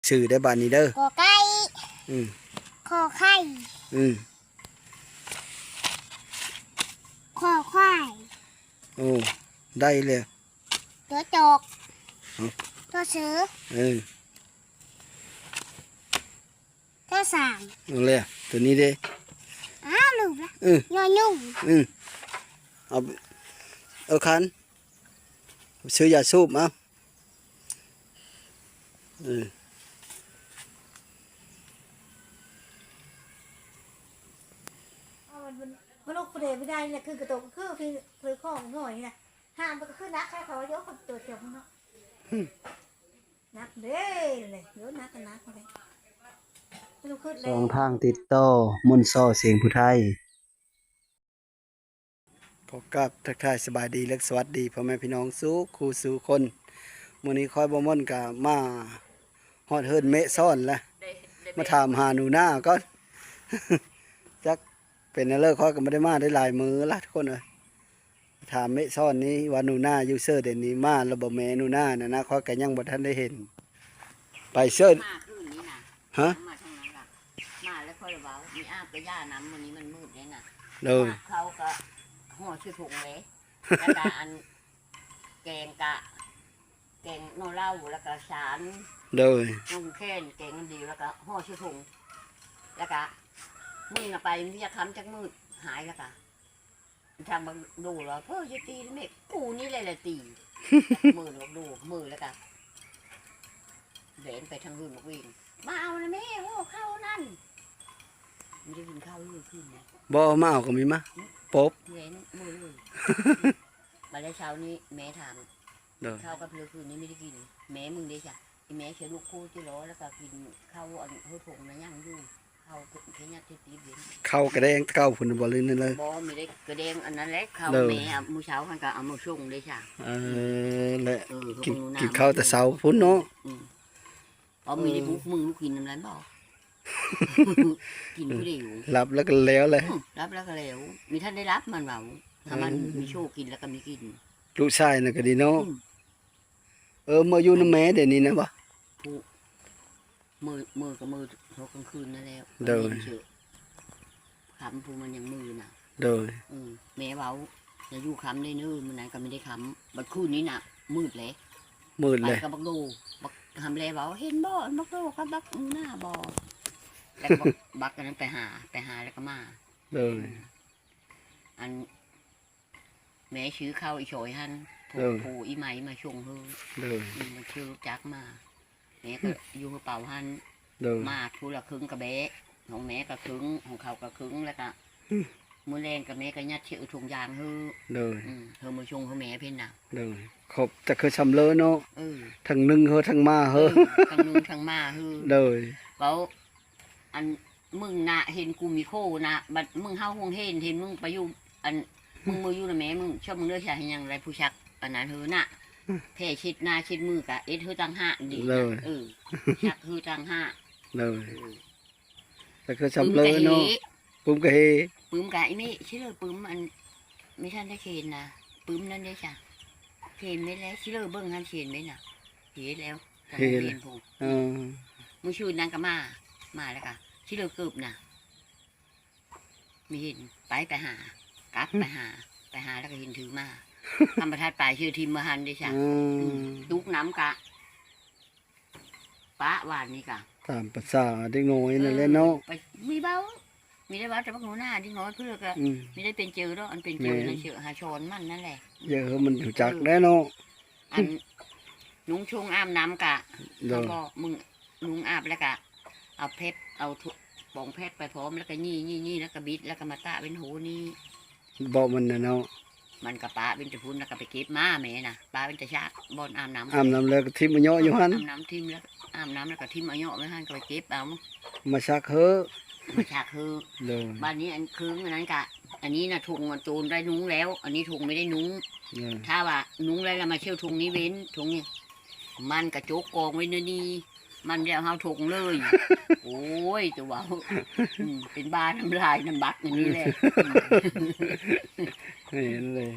ຊື່ເດີ້ບາດນີ້ເດີ້. ກອໄກ່ ອືມ ຂໍໄຂ່ ອືມ ຄໍຄວາຍ ໂອ້ ໄດ້ແລ້ວ. ຕົວຈອກ ຮະ ຕົວເສືອ ເອີ ຕົວຊ້າງ ເອົາແລ້ວ ຕົວນີ້ເດ້ ອ້າວ ລືມລະ ເອີ ຍໍຍຸງ ເອີ ເອົາ ເອົາຄັນ ຊື້ຢາສູບ ເອົາ ເອີ ມັນລຸກໄປໄດ້ລະ ຄືກະໂຕ ຄື ຄື ຄືຂອງໜ້ອຍນະ ຫາມັນກະຄືໜັກ ໃຫ້ເຂົາຍົກຕົວເຈົ້າເນາະ ໜັກເດ້ ເດ້ ໂຍ ໜັກກະໜັກເດ້ ຄື ຄື ສອງທາງຕິດຕໍ່ ມົນຊໍ ສຽງຜູ້ໄທ. ຂໍກາບທັກທາຍສະບາຍດີ ແລະ ສະຫວັດດີພໍ່ແມ່ພີ່ນ້ອງສູ່ຄູ່ສູ່ຄົນ. ມື້ນີ້ຂ້ອຍບໍ່ມົນກະມາຮອດເຮືອນແມ່ຊ້ອນລະ ມາຖາມຫາໜູນາກ່ອນ ຈັກເປັນແນວໃດ ຂ້ອຍກະບໍ່ໄດ້ມາໄດ້ຫຼາຍມື້ລະທຸກຄົນເອີຍ. ຖາມແມ່ຊ້ອນນີ້ວ່າໜູນາຢູ່ເຊີດຽວນີ້ ມາລະບໍ່ແມ່ໜູນານະ ຂ້ອຍກະຍັງບໍ່ທັນໄດ້ເຫັນ ໄປເຊີດ ມາຄືນນີ້ນະ ຮະ ມາທາງນັ້ນລະ ມາແລ້ວຂ້ອຍລະເວົ້າ ມີອາບກະຢ່ານຳ ມື້ນີ້ມັນມືດເດ້ນະ ໂດຍ ເຂົ້າກະຫໍ່ໃສ່ຖົງເດ້ ແລ້ວກະອັນ ແກງກະ ແກງໜໍ່ເຫຼົ່າ ແລ້ວກະສານ ໂດຍ ໜໍ່ແຄນ ແກງອັນດຽວ ແລ້ວກະຫໍ່ໃສ່ຖົງ ແລ້ວກະ ມື້ນະໄປວຽກຄ່ຳຈັກມື້ ຫາຍແລ້ວກະ ທາງບັກໂດລະ ເພີ້ຊິຕີແມ່ ກູນີ້ແຫຼະ ແຫຼະຕີ ມື້ບັກໂດ ມື້ແລ້ວກະ ແລ່ນໄປທາງເຮືອນບັກເວງ ມາເອົານະແມ່ ໂອ້ ເຂົ້ານັ້ນ ມີໄດ້ກິນເຂົ້າຢູ່ຄືນນີ້ ບໍ່ ມາເອົາກະມີມາ ອືມ ປົບ ແລ່ນມື້ເລີຍ ບາດແລ້ວເຊົ້ານີ້ແມ່ຖາມ ໂດຍ ເຂົ້າກັບເພິ່ນຄືນນີ້ມີໄດ້ກິນ ແມ່ມຶງເດ້ຊະ ອີແມ່ເສຍລູກຄູ່ຈິລໍ ແລ້ວກະກິນເຂົ້າອັນຫົວຖົງນະຍັງຢູ່ ເຂົ້າເຂຍຍັດຕິດເວັນ ເຂົ້າກະແດງເກົ່າພຸ້ນບໍ່ ຫຼືແນວໃດ ບໍ່ ມີໄດ້ກະແດງອັນນັ້ນແຫຼະ ເຂົ້າ ໂດຍ ແມ່ມື້ເຊົ້າຫັ້ນກະເອົາມາສົ່ງເດ້ຊະ ເອີ ແລະ ເອີ ກິນ ກິນເຂົ້າແຕ່ເຊົ້າພຸ້ນເນາະ ອືມ ເອົາ ມີໄດ້ບຸກມື້ລູກກິນນຳນັ້ນບໍ່ ກິນຜູ້ດຽວ ຫຼັບແລ້ວກະແລ້ວແຫຼະ ອືມ ຫຼັບແລ້ວກະແລ້ວ ມີທັນໄດ້ຫຼັບມັນເວົ້າ ຖ້າມັນ ເອີ ມີໂຊກິນແລ້ວກະມີກິນ ລູກຊາຍນັ້ນກະດີເນາະ ອືມ ເອີ ເມືອຢູ່ນຳແມ່ດຽວນີ້ນະບໍ່ ຜູ້ ມື້ ມື້ກະມື້ເທົ່າກາງຄືນນັ້ນແຫຼະ ໂດຍ ເຫັນເຊີ ຄ່ຳຜູ້ມັນຍັງມືນະ ໂດຍ ອືມ ແມ່ເວົ້າ ຢ່າຢູ່ຄ່ຳເດີ ມື້ນັ້ນກະມີໄດ້ຄ່ຳ ບັດຄືນນີ້ນະ ມືດແຫຼະ ມືດແຫຼະ ໄປກັບບັກໂດ ບັກຫຳແລເວົ້າ ເຫັນບໍ່ ອັນບັກໂດກັບບັກໜູນາບໍ່ ແລ້ວກະບັກ ບັກອັນນັ້ນໄປຫາ ໄປຫາແລ້ວກະມາ ໂດຍ ອືມ ອັນ ແມ່ຊື້ເຂົ້າອີ່ຊອຍຫັ້ນ ໂດຍ ໂທອີ່ໄມມາສົ່ງເຮີ ໂດຍ ອືມ ມັນຊື້ຈັກມາ ແມ່ກະ ອືມ ຢູ່ເຮີເປົາຫັ້ນ ໂດຍ ມາຜູ້ລະເຄິ່ງກະແບະ ຂອງແມ່ກະເຄິ່ງ ຂອງເຂົາກະເຄິ່ງ ແລ້ວກະ ອືມ ມື້ແລງກະແມ່ກະຍັດໃສ່ຖົງຢາງເຮີ ໂດຍ ອືມ ເຮີມາສົ່ງເຮີແມ່ເພິ່ນນະ ໂດຍ ຂອບຈັກຄືຊຳເລີເນາະ ເອີ ທັງໜຶ່ງເຮີທັງມາເຮີ ເອີ ທັງໜຶ່ງທັງມາເຮີ ໂດຍ ເວົ້າ ອັນ ມຶງນະເຫັນກູມີໂຄນະ ບັດມຶງເຮົາໂຮງເຮນ ເຫັນມຶງໄປຢູ່ ອັນ ມຶງ ມຶງຢູ່ນຳແມ່ມຶງ ຊອບມຶງເດີ ຊິເຮັດຫຍັງໄດ້ ຜູ້ຊັກອັນນັ້ນເຮີນະ ແຜ່ເຊັດໜ້າເຊັດມືກະເຮັດເຮີຕ່າງຫາກເດ ໂດຍ ເອີ ຊັກເຮີຕ່າງຫາກ ໂດຍ ເອີ ແຕ່ຄືຊຳເລີເນາະ ປຶ້ມກະເຮ ປຶ້ມກະເຮ ປຶ້ມກະອີ່ເມ ຊິເລີປຶ້ມ ອັນ ມີທັນໄດ້ເຄນນະ ປຶ້ມນັ້ນເດ້ຊະ ເຄນເມັດແລ້ວ ຊິເລີເບິ່ງຫັ້ນເຄນເມັດນະ ເຮັດແລ້ວ ເຮັດແລ້ວ ເອີ ມື້ຊື່ນນັ້ນກະມາ ມາແລ້ວກະຊິເລີເກີບນະ ມີເຫັນ ໄປ ໄປຫາ ກັບໄປຫາ ໄປຫາແລ້ວກະເຫັນຖືມາ ທຳມະທາດປາຍເຊື່ອຖິ້ມມາຫັ້ນເດ້ຊະ ອືມ ອືມ ຕຸກນ້ຳກະ ປະຫວ່ານນີ້ກະ ຕາມປະສາເດັກນ້ອຍນັ້ນແຫຼະເນາະ ເອີ ໄປ ມີເວົ້າ ມີໄດ້ເວົ້າແຕ່ບັກໜູນາ ເດັກນ້ອຍເພິ່ນກະ ອືມ ມີໄດ້ເປັນເຈີດອກ ອັນເປັນເຈີ ແມ່ນ ນັ້ນເຊີຫາສອນມັນນັ້ນແຫຼະ ເອີ ມັນຮູ້ຈັກແລ້ວເນາະ ອັນ ນຸ່ງຊົງອາບນ້ຳກະ ໂດຍ ເຂົາບອກ ມຶງ ນຸ່ງອາບແລ້ວກະ ເອົາແພັດ ເອົາ ປອງແພັດໄປພ້ອມ ແລ້ວກະຫຢີ່ໆໆ ແລ້ວກະບິດ ແລ້ວກະມາຕາກເວັນໂຮນີ້ ບອກມັນນະເນາະ ມັນກະປະເວັນແຕ່ພຸ້ນ ແລ້ວກະໄປເກັບມາ ແມ່ນະ ປະເວັນແຕ່ຊາກ ບ່ອນອາບນ້ຳ ອາບນ້ຳແລ້ວກະຖິ້ມມາເຍາະຢູ່ຫັ້ນ ອາບນ້ຳຖິ້ມແລ້ວ ອາບນ້ຳແລ້ວກະຖິ້ມມາເຍາະໄວ້ຫັ້ນ ກະໄປເກັບເອົາ ມາຊັກເຮີ ມາຊັກເຮີ ໂດຍ ບາດນີ້ອັນເຄິ່ງອັນນັ້ນກະ ອັນນີ້ນະ ທຸງໂຈນໄດ້ນຸ່ງແລ້ວ ອັນນີ້ທຸງໄມ່ໄດ້ນຸ່ງ ໂດຍ ຖ້າວ່ານຸ່ງແລ້ວລະມາເຊົາທຸງນີ້ເວັ້ນ ທຸງນີ້ ມັນກະຈົກກອງໄວ້ແນວນີ້ ມັນແລ້ວເຮົາຖົງເລີຍ ໂອ້ຍ ຕົວະ ອືມ ເປັນບ້ານ້ຳລາຍນ້ຳບັກອັນນີ້ແຫຼະ ອືມ ເຫັນເລີຍ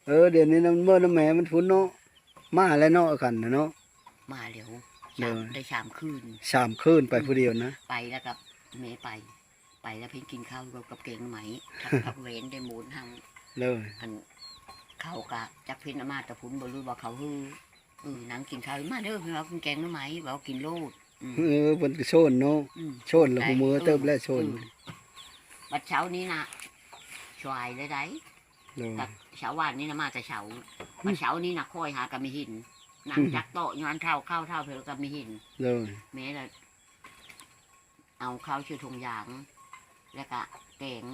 ເອີ ດຽວນີ້ນຳເມີນຳແມ່ມັນພຸ້ນເນາະ ມາແລ້ວເນາະ ຄັນນະເນາະ ມາແລ້ວ ໂດຍ ໄດ້ສາມຄືນ ສາມຄືນໄປ ອືມ ຜູ້ດຽວນະ ໄປແລ້ວກໍແມ່ໄປ ໄປແລ້ວເພິ່ນກິນເຂົ້າກັບແກງໜໍ່ໄມ້ ທັກ ພັກແວ່ນໄດ້ໂມນຫັ້ນ ໂດຍ ອັນ ເຂົາກະຈັກເພິ່ນເອົາມາແຕ່ພຸ້ນບໍ່ ຫຼືວ່າເຂົາຮື ເອີ ນັ່ງກິນເຂົ້າ ມາເດີ ເພິ່ນວ່າກິນແກງໜໍ່ໄມ້ ເວົ້າກິນໂລດ ອືມ ເອີ ເພິ່ນກໍໂຊນເນາະ ອືມ ໂຊນລະ ໂຊນຫຼາຍ ຮູ້ມື້ເຕີບແລ້ວ ເອີ ໂຊນ ເອີ ບັດເຊົ້ານີ້ນະ ສວາຍເລີຍໃດ ໂດຍ ກັບເຊົ້າວານນີ້ນະ ມາແຕ່ເຊົ້າ ອືມ ບັດເຊົ້ານີ້ນະ ຂ້ອຍຫາກໍມີເຫັນ ນັ່ງ ອືມ ຈັກເຕາະຢູ່ອັນເທົາເຂົ້າເທົາເພີກໍມີເຫັນ ໂດຍ ແມ່ລະ ເອົາເຂົ້າໃສ່ຖົງຢາງ ແລ້ວກະແກງ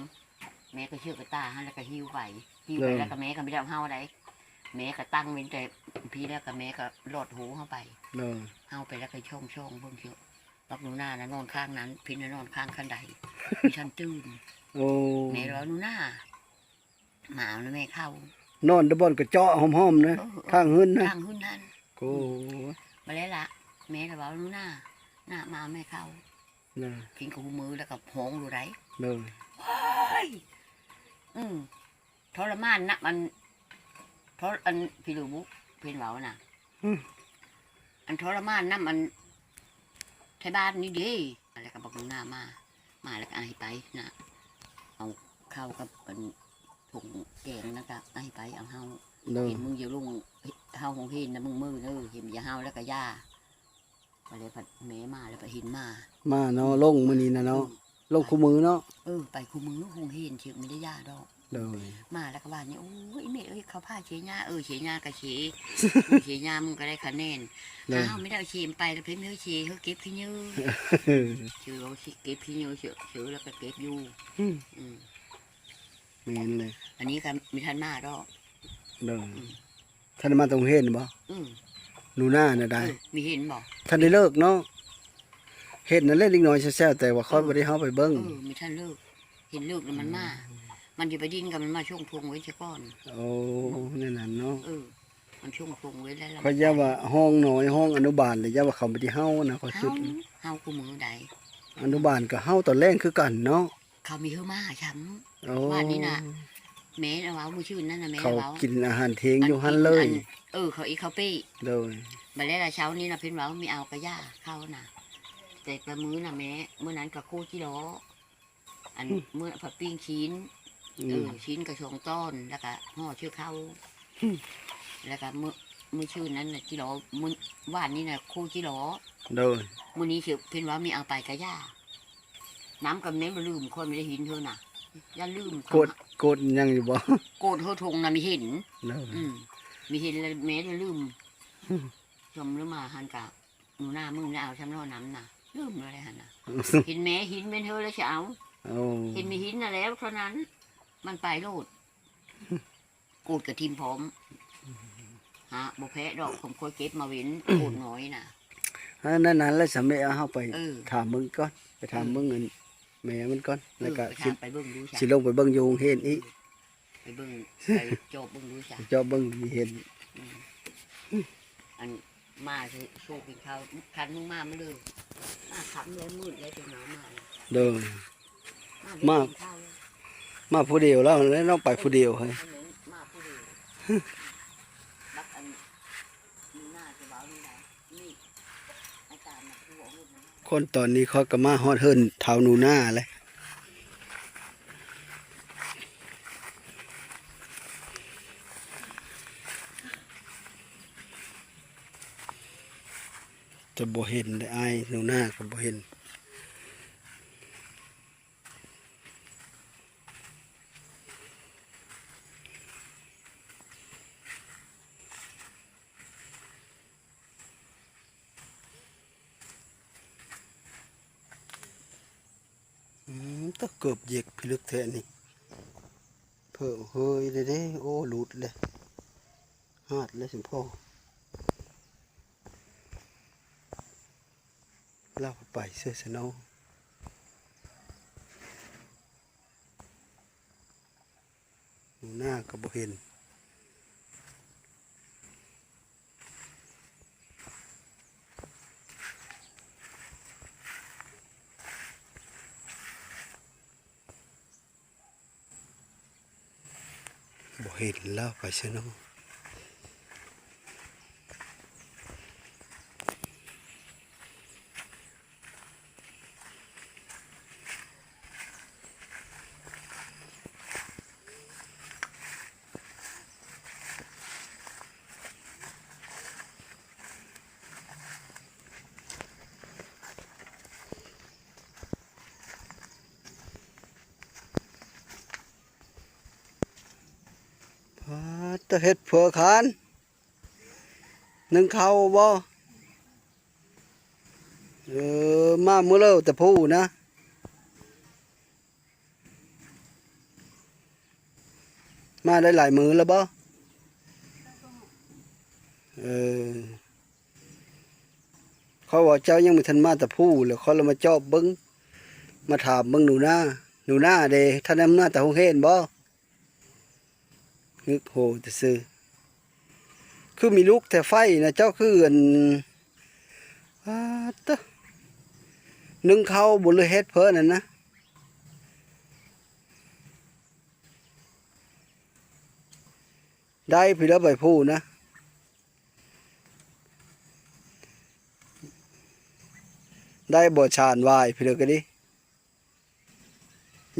ແມ່ກໍເຊື່ອກະຕ່າຫັ້ນ ແລ້ວກະຫິ້ວໄປ ຫິ້ວໄປ ໂດຍ ແລ້ວກະແມ່ກໍບໍ່ໄດ້ເອົາເຮົາໃດ ແມ່ກໍຕັ້ງເວັ້ນແຕ່ພີ້ ແລ້ວກະແມ່ກໍລອດໂຮເຮົາໄປ ໂດຍ ເຮົາໄປແລ້ວກໍຊ່ອງໆເບິ່ງເຊື່ອ ບັກໜູນານະນອນຂ້າງນັ້ນ ເພິ່ນນະນອນຂ້າງຄັນໄດ ມີທັນຕື່ນ ໂອ້ ແມ່ລະວ່າ ໜູນາ ມາເອົານຳແມ່ເຂົ້າ ນອນແຕ່ບ່ອນກະເຈາະຫ້ອມໆນະ ເອີ ເອີ ທາງເຮືອນນະ ທາງເຮືອນຫັ້ນ ໂອ້ ມາແລ້ວລະ ແມ່ລະເວົ້າ ໜູນາ ນະ ມາເອົາແມ່ເຂົ້າ ນະ ກິນກະຫູມື້ແລ້ວກໍຮ້ອງຢູ່ໃດ ໂດຍ ໂອ້ຍ ອືມ ທໍລະມານນະ ອັນ ທໍ ອັນ ພີ່ລູກບຸ ເພິ່ນເວົ້ານະ ອືມ ອັນທໍລະມານນຳ ອັນ ໄທບ້ານນີ້ເດ້ ແລ້ວກໍບັກໜູນາມາ ມາແລ້ວກໍອ້າຍໄປນະ ເອົາເຂົ້າກັບອັນຖົງແກງນັ້ນກະອ້າຍໄປ ເອົາເຮົາ ໂດຍ ເຫັນມຶງຢ່າລົງເຮົາໂຮງຮຽນນະ ມຶງມື້ເດີ ເຫັນຢ່າເຮົາແລ້ວກະຢ່າ ບັດແລ້ວພັດແມ່ມາແລ້ວພັດເຫັນມາ ມາເນາະ ອືມ ລົງມື້ນີ້ນະເນາະ ເອີ ລົງຄູ່ມື້ເນາະ ເອີ ໄປຄູ່ມື້ໂຮງຮຽນ ຊິບໍ່ໄດ້ຢ່າດອກ ໂດຍ ມາແລ້ວກໍວ່ານີ້ ໂອ້ຍ ອີ່ແມ່ເອີຍ ເຂົາພາເຊຍາ ເອີ ເຊຍາກໍເຊ ເຊຍາ ມຶງກໍໄດ້ຄະແນນ ໂດຍ ອ້າວ ໄມ່ໄດ້ເຊໄປ ແລ້ວເພິ່ນເອົາເຊ ເຮົາເກັບຂີ້ເຫຍື້ອ ເຊີເອົາຊິເກັບຂີ້ເຫຍື້ອ ເຊີ ເຊີແລ້ວກໍເກັບຢູ່ ອືມ ອືມ ແມ່ນເລີຍ ອັນນີ້ກໍມີທັນມາດອກ ໂດຍ ອືມ ທັນໄດ້ມາແຕ່ໂຮງຮຽນບໍ? ອືມ ໜູນານະໄດ໋ ເອີ ມີເຫັນບໍ່? ທັນໄດ້ເລີກເນາະ ເຫັນນັ້ນແຫຼະເດັກນ້ອຍແຊວໆ ແຕ່ວ່າຂ້ອຍ ເອີ ບໍ່ໄດ້ເຂົ້າໄປເບິ່ງ ເອີ ມີທັນເລີກ ເຫັນເລີກແລ້ວມັນມາ ອືມ ມັນຊິໄປດິນກໍມັນມາຊ່ວງພວງໄວ້ຊະກ່ອນ ໂອ້ ແນວນັ້ນເນາະ ເອີ ມັນຊ່ວງພວງໄວ້ແລ້ວ ຂ້ອຍຢ້ານວ່າຫ້ອງນ້ອຍ ຫ້ອງອະນຸບານ ແລ້ວຢ້ານວ່າເຂົາບໍ່ໄດ້ເຫົ່ານະ ຂ້ອຍຄິດ ເຫົ່າ ເຫົ່າຄູ່ມື້ໃດ໋ ອະນຸບານກໍເຫົ່າຕອນແລງຄືກັນເນາະ ເຂົາມີເຫີມາຊ້ຳ ໂອ້ ວານນີ້ນະ ແມ່ລະເວົ້າ ມື້ຊືນນັ້ນນະ ແມ່ລະເວົ້າ ເຂົາກິນອາຫານທ່ຽງຢູ່ຫັ້ນເລີຍ ອັນ ເອີ ເຂົາອີກເຂົ້າເປ້ ໂດຍ ບັດແລ້ວລະເຊົ້ານີ້ນະ ເພິ່ນເວົ້າ ມີເອົາກະຢ່າເຂົ້ານະ ແຕ່ລະມື້ນະແມ່ ມື້ນັ້ນກະໂຄຈີລໍ ອັນ ອືມ ມື້ຜັດປີ້ງຊີ້ນ ອືມ ເອີ ຊີ້ນກະສອງຕອນ ແລ້ວກະຫໍ່ເຊື່ອເຂົ້າ ອືມ ແລ້ວກະມື້ ມື້ຊືນນັ້ນນະ ຈີລໍ ມື້ວານນີ້ນະ ໂຄຈີລໍ ໂດຍ ມື້ນີ້ເພິ່ນວ່າມີເອົາໄປກະຢ່າ ນ້ຳກໍແມ່ນບໍ່ລືມ ຂ້ອຍມີໄດ້ເຫັນເທື່ອນະ ຢ້ານລືມ ໂກດ ໂກດຍັງຢູ່ບໍ່? ໂກດເຮີຖົງນະມີເຫັນ ໂດຍ ອືມ ມີເຫັນແລ້ວແມ່ໄດ້ລືມ ອືມ ຊ່ຳລືມມາຫັ້ນກະ ໜູນາ ມຶງໄດ້ເອົາຊ້ຳເນາະ ນ້ຳນະ ລືມແລ້ວຫັ້ນນະ ເຫັນແມ່ເຫັນແມ່ນເຮີແລ້ວຊິເອົາ ໂອ້ ເຫັນມີຫີນນະແລ້ວເທົ່ານັ້ນ ມັນໄປໂລດ ໂກດກະຖິ້ມພ້ອມ ຫາບໍ່ແພະດອກ ຂອງຂ້ອຍເກັບມາເວັ້ນ ໂກດນ້ອຍນະ ອັນນັ້ນ ນັ້ນແຫຼະ ສຳເລັດ ເຮົາໄປ ເອີ ຖາມເບິ່ງກ່ອນ ໄປຖາມ ເອີ ເບິ່ງອັນແມ່ມັນກ່ອນ ເອີ ແລ້ວກະ ໄປຖາມ ຊິ ໄປເບິ່ງດູຊະ ຊິລົງໄປເບິ່ງຢູ່ໂຮງຮຽນອີກ ເອີ ໄປເບິ່ງ ໄປຈອບເບິ່ງດູຊະ ໄປຈອບເບິ່ງມີເຫັນ ອືມ ອັນມາຊິໂຊກິນເຂົ້າ ຄັນມຶງມາມື້ເດີ ມາຄ່ຳແລ້ວມືດແລ້ວຈຶ່ງມາ ມາ ໂດຍ ມາ ມາກິນເຂົ້າ ມາຜູ້ດຽວແລ້ວ ແລ້ວນ້ອງໄປຜູ້ດຽວ ເອີ ເຮີ້ຍ ມາຜູ້ດຽວ ບັກອັນ ໜູນາຈະເວົ້ານີ້ນະ ນີ້ ອາຈານນະ ຜູ້ອອກລົດນະ ຄົນຕອນນີ້ຂ້ອຍກໍມາຮອດເຮືອນທ້າວໜູນາແລ້ວ ຈະບໍ່ເຫັນເດ້ ອ້າຍໜູນາກໍບໍ່ເຫັນ ອືມ ຕະເກີບເຢັກພິລຶກແທ້ນີ້ ເພີເຮີຍເດ້ ໂອ້ ຫຼຸດເລີຍ ຫາດເລີຍສົມພໍ ລາວໄປເຊື່ອຊະເນາະ ໜູນາກໍບໍ່ເຫັນ ບໍ່ເຫັນລາວໄປຊະເນາະ. ເຮັດເຜີຄານ ໜຶ້ງເຂົ້າບໍ່? ເອີ ມາມື້ເລີແຕ່ພູນະ ມາໄດ້ຫຼາຍມື້ແລ້ວບໍ່? ເອີ ເຂົາວ່າເຈົ້າຍັງບໍ່ທັນມາແຕ່ພູ ແລ້ວເຂົາລະມາຈອບເບິ່ງ ມາຖາມເບິ່ງໜູນາ ໜູນາເດ ທັນໄດ້ມາແຕ່ໂຮງຮຽນບໍ່? ງຶກໂຫແຕ່ຊື່ ຄືມີລຸກແຕ່ໄຟນະ ເຈົ້າຄືອັນ ປາດເຕີ ໜຶ້ງເຂົ້າບໍ່ ຫຼືເຮັດເຜີນັ້ນນະ? ໄດ້ພຸ້ນລະໃບພູນະ ໄດ້ບໍ່ຊານວາຍພຸ້ນລະກະດີ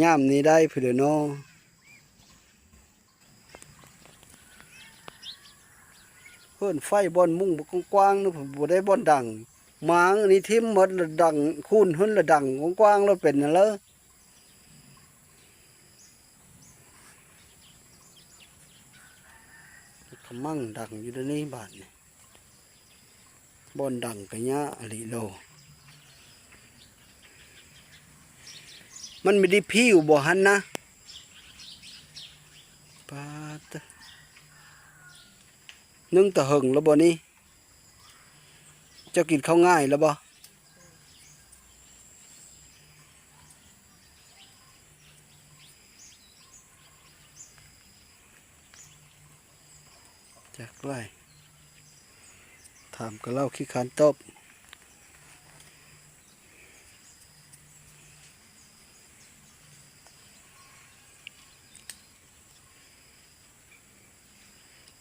ຍາມນີ້ໄດ້ພຸ້ນລະເນາະ ເຮີ້ນໄຟບ່ອນມຸງກວ້າງໆ ບໍ່ໄດ້ບ່ອນດັງ ມາງນີ້ຖິ້ມໝົດລະດັງ ຄູນເຮີ້ນລະດັງກວ້າງໆ ລະເປັນຫັ້ນເລີ. ກະມັງດັງຢູ່ດຽວນີ້ບາດນີ້ ບ່ອນດັງກະຍາກອີ່ຫຼີໂລ ມັນມີດິບຜິວບໍ່ຫັ້ນນະ? ປາດເຕີ ໜຶ້ງແຕ່ເຫິງແລ້ວບໍ່ນີ້? ເຈົ້າກິນເຂົ້າງາຍແລ້ວບໍ່? ຈັກຫຼາຍ ຖາມກະເລົ່າຂີ້ຄ້ານຕອບ.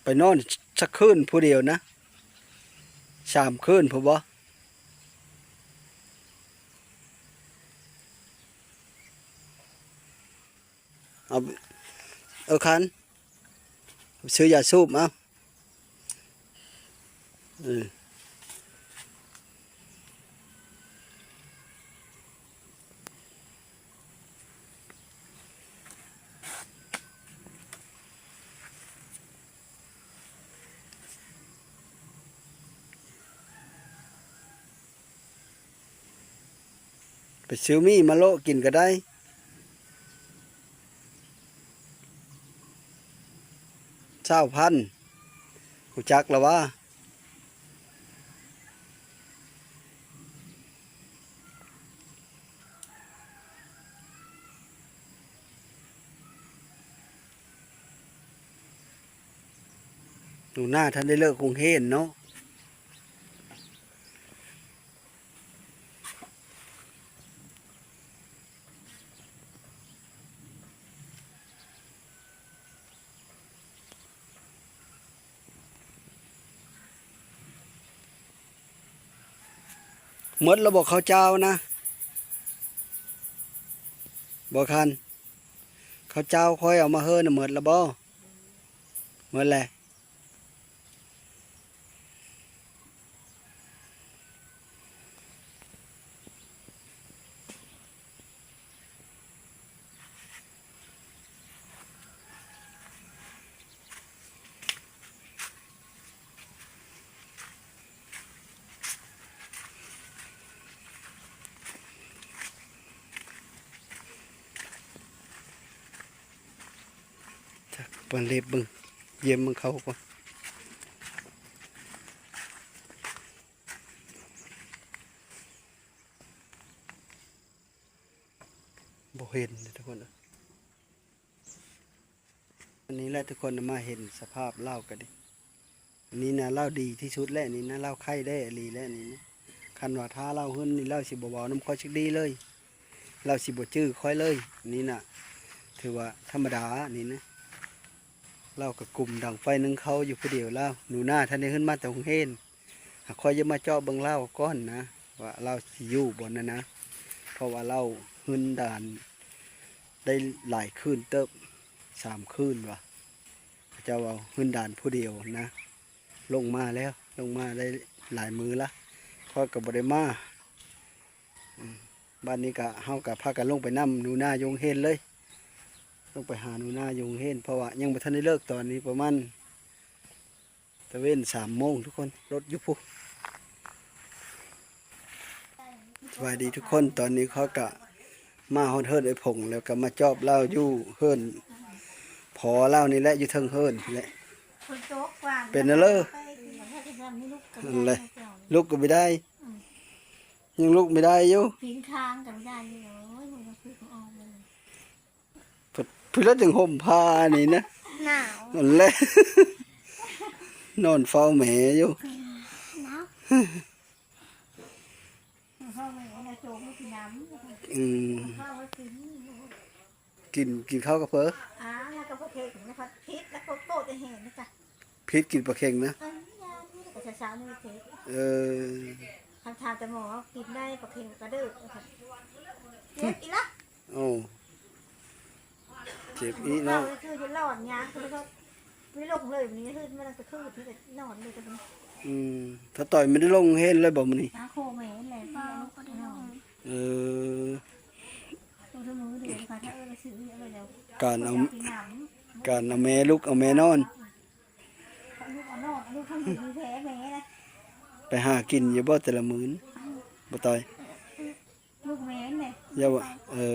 ໄປນອນສັກຄືນຜູ້ດຽວນະ ສາມຄືນພຸ້ນບໍ່? ເອົາ ເອີ ຄັນ ຊື້ຢາສູບເອົາ ເອີ. ໄປຊື້ໝີ່ມາໂລະກິນກະໄດ້ ຊາວພັນ ຮູ້ຈັກລະຫວາ? ໜູນາທັນໄດ້ເລີກໂຮງຮຽນເນາະ. ໝົດລະບໍ່ເຂົ້າຈ້າວນະ? ບໍ່ຄັນ ເຂົ້າຈ້າວຂ້ອຍເອົາມາເຮີນະ ໝົດລະບໍ່? ໝົດແຫຼະ. ຈັກ ມາເລັບເບິ່ງ ຢ້ຽມເບິ່ງເຂົາກ່ອນ. ບໍ່ເຫັນເດ້ທຸກຄົນເອີຍ. ອັນນີ້ແຫຼະທຸກຄົນ ມາເຫັນສະພາບລາວກະດີ ອັນນີ້ນະລາວດີທີ່ສຸດແຫຼະ ນີ້ນະລາວໄຂ້ແດ່ອີ່ຫຼີແຫຼະ ນີ້ນະ. ຄັນວ່າຖ້າລາວເຫັນນີ້ ລາວຊິບໍ່ເວົ້ານຳຂ້ອຍຈັກດີ້ເລີຍ ລາວຊິບໍ່ຈື່ຂ້ອຍເລີຍ. ນີ້ນະ ຖືວ່າທຳມະດາ ນີ້ນະ. ລາວກະກຸມດັງໄຟໜຶ້ງເຂົ້າຢູ່ຜູ້ດຽວລາວ. ໜູນາທັນໄດ້ຂຶ້ນມາແຕ່ໂຮງຮຽນ ຫາຂ້ອຍຢາກມາເຈາະເບິ່ງລາວກ່ອນນະ ວ່າລາວຊິຢູ່ບໍ່ນັ້ນນະ. ເພາະວ່າລາວຮືນດານໄດ້ຫຼາຍຄືນເຕີບ ສາມຄືນວ່າ ເຂົາເຈົ້າເວົ້າ ຮືນດານຜູ້ດຽວນະ. ລົງມາແລ້ວ ລົງມາໄດ້ຫຼາຍມື້ລະ ຂ້ອຍກະບໍ່ໄດ້ມາ. ອືມ ບາດນີ້ກະ ເຮົາກະພາກັນລົງໄປນຳໜູນາຢູ່ໂຮງຮຽນເລີຍ ລົງໄປຫາໜູນາຢູ່ໂຮງຮຽນ ເພາະວ່າຍັງບໍ່ທັນໄດ້ເລີກ. ຕອນນີ້ປະມານ ຕະເວັນສາມໂມງທຸກຄົນ ລົດຢູ່ພຸ້ນ. ສະບາຍດີທຸກຄົນ ຕອນນີ້ເຮົາກະມາຮອດເຮືອນອ້າຍພົງ ແລ້ວກະມາຈອບລາວຢູ່ເຮືອນພໍ່ລາວນີ້ແຫຼະ ຢູ່ເທິງເຮືອນນີ້ແຫຼະ. ເປັນແນວເລີ ຫັ້ນແຫຼະ ລຸກກໍບໍ່ໄດ້ ຍັງລຸກບໍ່ໄດ້ຢູ່ ປີນຄາງກໍບໍ່ໄດ້ຢູ່. ໂອ້ຍ ບໍ່ຄືເຂົາອອກເລີຍ ເພິ່ນລະຈຶ່ງຫົ່ມຜ້ານີ້ນະ ໜາວ ນັ້ນແຫຼະ ນອນເຝົ້າແມ່ຢູ່ ໜາວ ເຝົ້າແມ່ນະ ໂຈມກິນນ້ຳ ອືມ ເຂົ້າມາກິນ ກິນ ກິນເຂົ້າກັບເພີ ອາ ແລ້ວກໍບໍ່ເຄັງນະ ຜິດແລ້ວກໍໂປດແຫ້ງນະຈະ ຜິດກິນປາເຄັງນະ ເອີ ຍາມນີ້ກໍເຊົ້າໆນີ້ເຈັບ ເອີ ຄັນຖາມແຕ່ໝໍກິນໄດ້ປາເຄັງກະເດີກ ເຈັບອີກລະ ໂອ້ ເຈັບອີກເນາະ ຄືຈະຫຼອນຍາງ ຄືໄປລົງເລີຍ ມື້ນີ້ຄືມາຕັ້ງແຕ່ຄືນທີ່ນອນເລີຍ ອືມ ຖ້າຕ່ອຍບໍ່ໄດ້ລົງເຮັດເລີຍບໍ່ມື້ນີ້ ຫາໂຄແມ່ແຫຼະ ບໍ່ ບໍ່ໄດ້ລົງ ເອີ ການເອົາ ການເອົາແມ່ລຸກ ເອົາແມ່ນອນ ໄປຫາກິນຢູ່ບໍ່ແຕ່ລະມື້ ບໍ່ຕ່ອຍ ລູກແມ່ນແຫຼະ ຢ່າວ່າ ເອີ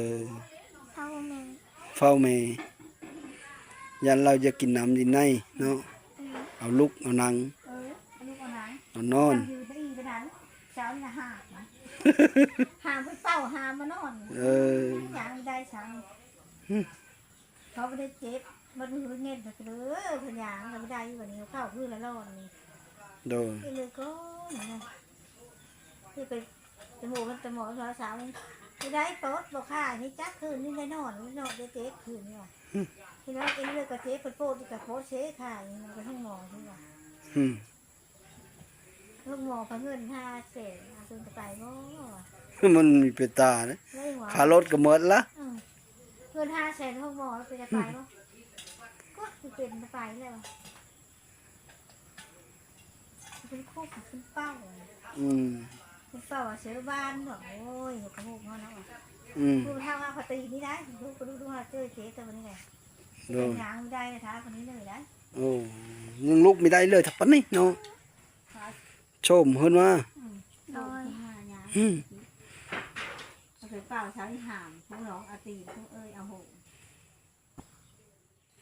ເຝົ້າແມ່ ເຝົ້າແມ່ ຢ້ານລາວຢາກກິນນ້ຳກິນໃນເນາະ ເອີ ເອົາລຸກເອົານັ່ງ ເອີ ເອົາລຸກເອົານັ່ງ ເອົານອນ ຢູ່ໄປອີກໄປນັ້ນ ເຈົ້ານີ້ນະຫ້າມ ຫ້າມໄປເຝົ້າ ຫ້າມມານອນ ເອີ ຍັງໄດ້ຊັ້ນ ເຂົາບໍ່ໄດ້ເຈັບ ມັນຫືດເຫງັດເດີ ເພິ່ນຍ່າງກໍບໍ່ໄດ້ ບັດນີ້ເຂົ້າຄືລະລ້ອນນີ້ ໂດຍ ເລີຍກ່ອນນະ ທີ່ໄປ ແຕ່ໝໍ ແຕ່ໝໍສາວ ບໍ່ໄດ້ປອດ ບໍ່ຂາຍນີ້ຈັກຄືນນີ້ໄດ້ນອນ ນອນໄດ້ເຈັບຄືນນີ້ວ່າ ເຫັນວ່າເອັນເລືອດກໍເຈັບ ເພິ່ນໂປດນີ້ກໍໂປດເຊຂາຍ ມັນກໍໂຮງໝໍທີ່ວ່າ ອືມ ໂຮງໝໍພະເງິນຫ້າແສນ ເອົາເພິ່ນຈະໄປບໍ່ ມັນມີເປັນຕາເດ້ ໄດ້ຫວາ ຄ່າລົດກໍໝົດລະ ອືມ ເງິນຫ້າແສນໂຮງໝໍເພິ່ນຈະໄປບໍ່ ກໍຊິເປັນຈະໄປແລ້ວ ເປັນຄຸກເປັນເປົ້າ ອືມ ເປັນເປົ້າເສືອບ້ານເນາະ ໂອ້ຍ ຫົວກະໂຮກເຮົາເນາະ ອືມ ຜູ້ເຖົ້າເຮົາກໍຕີນີ້ໄດ້ ລູກກໍດູໆ ເຈີເຈຕົວນີ້ໄດ້ ໂດຍ ຍັງບໍ່ໄດ້ ຖ້າຄົນນີ້ເລີຍໄດ້ ໂອ້ ຍັງລຸກບໍ່ໄດ້ເລີຍ ຖ້າປານນີ້ເນາະ ໂຊມເພິ່ນວ່າ ອືມ ໂດຍ ອືມ ເອົາໄປເປົ່າຊາວອີ່ຫາມ ພວກນ້ອງອາຕີ ພວກເອີຍ ອາໂຫ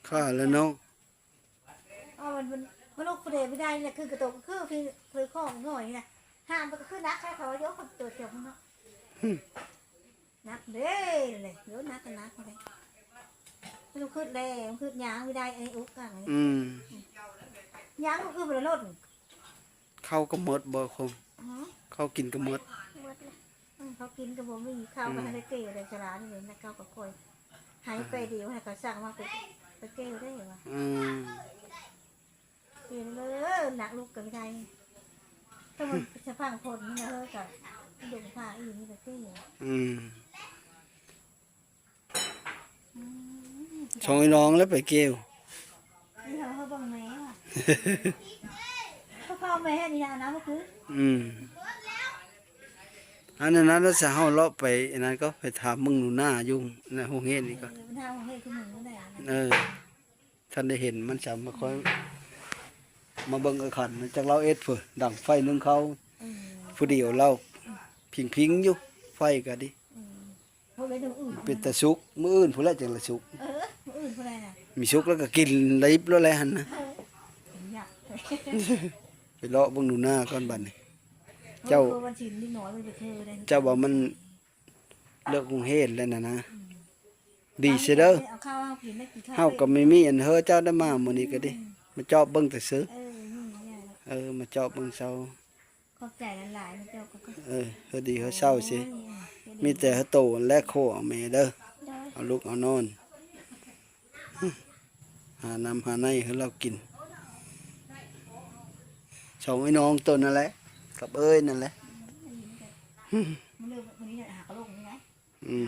ຂ້າແລ້ວເນາະ ເອົາມັນ ມັນ ມັນລຸກຜູ້ໃດບໍ່ໄດ້ແຫຼະ ຄືກະໂຕ ຄື ຄື ຄືຂອງໜ້ອຍນີ້ນະ ຫ້າມມັນກໍຄືໜັກ ໃຫ້ເຂົາຍົກຕົວຈອງເນາະ ໜັກເດ້ ເລີຍ ໂຍ ໜັກກໍໜັກເດ້ ມັນຄຶດແລ້ວ ຄຶດຍ່າງບໍ່ໄດ້ ໄອ້ອຸກກັງນີ້ ອືມ ຍ່າງກໍຄືບໍ່ໄດ້ລົດ ເຂົ້າກໍໝົດບໍ່ຄົງ ຮະ ເຂົ້າກິນກໍໝົດ ໝົດແລ້ວ ເອີ ເຂົາກິນກໍບໍ່ມີ ເຂົ້າກໍ ອືມ ໃຫ້ໄປເກວໄດ້ສະຫຼານີ້ແຫຼະ ເຂົາກໍຄ່ອຍໃຫ້ໄປດຽວ ໃຫ້ເຂົາສັ່ງມາໄປ ໄປເກວໄດ້ວ່າ ອືມ ເກວເລີຍ ໜັກລຸກກໍບໍ່ໄດ້ ຖ້າມັນສະພັງຄົນນີ້ນະ ເຮີ ກໍດົງຜ້າອີ່ນີ້ກໍເກວ ອືມ ອືມ ສອງພີ່ນ້ອງແລ້ວໄປເກວ ນີ້ເຮົາເບິ່ງແມ່ວ່າ ເຂົາເອົາແມ່ນີ້ນະ ນຳຄື ອືມ ອັນນັ້ນນະ ແລ້ວຊະເຮົາເລາະໄປ ອັນນັ້ນກໍໄປຖາມເບິ່ງໜູນາຢູ່ໃນໂຮງຮຽນນີ້ກໍ ເອີ ໄປຖາມໂຮງຮຽນຄືມື້ນັ້ນແຫຼະ ເອີ ທັນໄດ້ເຫັນມັນຊ້ຳ ມາຄ່ອຍມາເບິ່ງເອື້ອຍຂັນ ຈັກລາວເຮັດພຸ້ນ ດັງໄຟໜຶ້ງເຂົ້າ ອືມ ຜູ້ດຽວລາວ ອືມ ຜິງໆຢູ່ ໄຟກໍດີ ອືມ ເປັນຕາສຸກ ມື້ອື່ນພຸ້ນແຫຼະຈັ່ງລະສຸກ ເອີ ມື້ອື່ນພຸ້ນແຫຼະນະ ມີສຸກແລ້ວກໍກິນໄດ້ໂລດແຫຼະຫັ້ນນະ ເອີ ຢາກ ໄປເລາະເບິ່ງໜູນາກ່ອນບັດນີ້ ເຈົ້າ ເອີ ວັນສິນນິດໜ້ອຍມັນໄປເທີໄດ້ ເຈົ້າວ່າມັນເລີກໂຮງຮຽນແລ້ວນະນະ ອືມ ດີເສຍເດີ ເຮົາກໍມີ ມີອັນເຮີເຈົ້າໄດ້ມາມື້ນີ້ກໍດີ ອືມ ມາຈອບເບິ່ງແຕ່ຊື່ ເອີ ມີແລ້ວ ເອີ ມາຈອບເບິ່ງເຊົາ ຂອບໃຈຫຼາຍໆ ມາຈອບກໍ ເອີ ເຮີດີເຮີເຊົາຊິ ໂອ້ຍ ມີແຕ່ເຮີໂຕຫັ້ນແຫຼະ ໂຄເອົາແມ່ເດີ ໂດຍ ເອົາລູກເອົານອນ ຫານ້ຳຫາໃນໃຫ້ລາວກິນ ສອງອ້າຍນ້ອງໂຕນັ້ນແຫຼະ ກັບເອີຍນັ້ນແຫຼະ ມື້ນີ້ຫາກະໂຫຼກນີ້ໄດ ອືມ